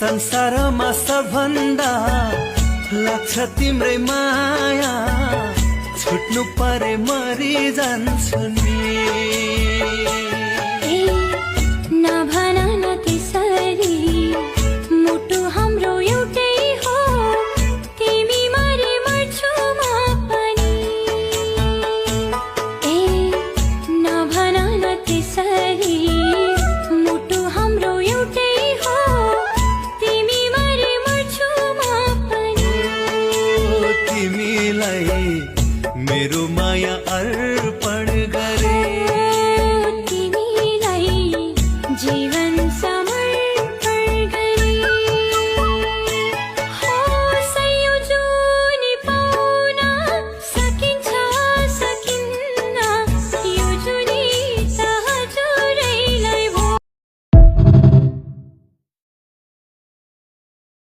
संसारमा सबभन्दा लाग्छ तिम्रै माया, छुट्नु परे मरि जान्छु नि। नभन न त्यसरी, मुटु हाम्रो एउटै हो, तिमी मरे मर्छु म पनि। नभन न त्यसरी, मुटु हाम्रो एउटै हो, तिमी मरे मर्छु म पनि। तिमीलाई मेरो माया अर्पण गरे, तिमीलाई जीवन